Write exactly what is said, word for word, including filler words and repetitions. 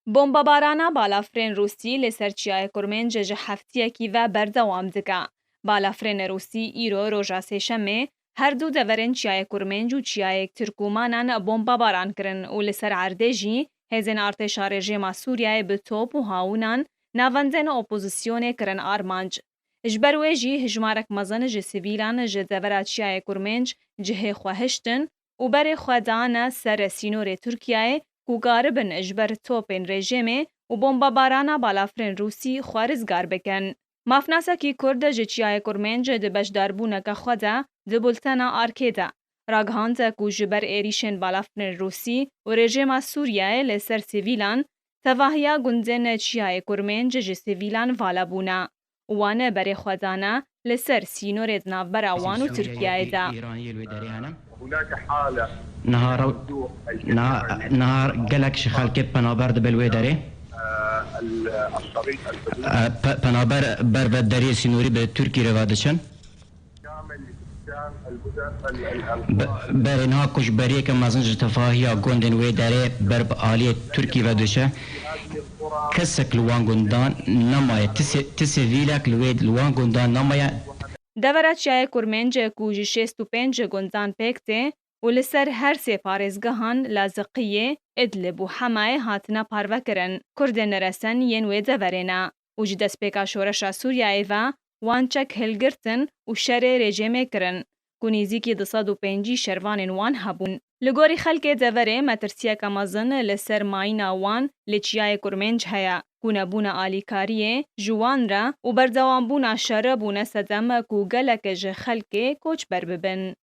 Bombebarana balafirên Rûsî li ser Çiyayê Kurmênc ji heftiyekî ve berdewam dike. Balafirên Rûsî îro roja Sêşemê her du deverên Çiyayê Kurmênc û Çiyayê Tirkûmanan bombebaran kirin û li ser erdê jî hêzên artêşa rejîma Sûriyeyê bi top û hawînan navendên opozisyonê kirin armanc. Ji ber wê jî hijmarek mezin ji sivîlan ji devera Çiyayê Kurmênc cihê xwe hiştin û berê xwe dane ser sînorê Tirkiyeyê ku karibin ji ber topên rejîmê û bombebarana balafirên Rûsî xwe rizgar bikin. Mafnasekî Kurd ji Çiyayê Kurmênc di beşdarbûneke xwe de di bultena Arkê de ragihand ku ji ber êrîşên balafirên Rûsî û rejîma Sûriyeyê li ser sivîlan, tevahiya gundên Çiyayê Kurmênc ji sivîlan vala bûne û wan berê xwe dane li ser sînorê di navbera wan û Tirkiyeyê de. Niha rew-, niha, niha gelek ji xelkê penaber dibin wê derê. E, pe-, penaber ber ve derê sînorî bi Tirkî re ve diçin. Be-, berê niha ku ji beriyeke mezin ji tevahiya gundên wê derê ber bi aliyê Tirkî ve diçe, kesek li wan gundan nemaye, ti sê-, ti sivîlek li wê, li wan gundan nemaye. Devera Çiyayê Kurmênc ku ji şêst û pênc gundan pêk tê û li ser her sê parêzgehan Laziqiyê, Idlib û Hemayê hatine parvekirin, Kurdên neresen yên wê deverê ne û ji destpêka şoreşa Sûriyeyê ve wan çek hilgirtin û şerê rejîmê kirin ku nêzîkî du sed û pêncî şervanên wan hebûn. Li gorî xelkê deverê metirsiyeke mezin li ser mayîna wan li Çiyayê Kurmênc heye ku nebûna alîkariyê ji wan re û berdewambûna şerê bûne sedem ku gelek ji xelkê koçber bibin.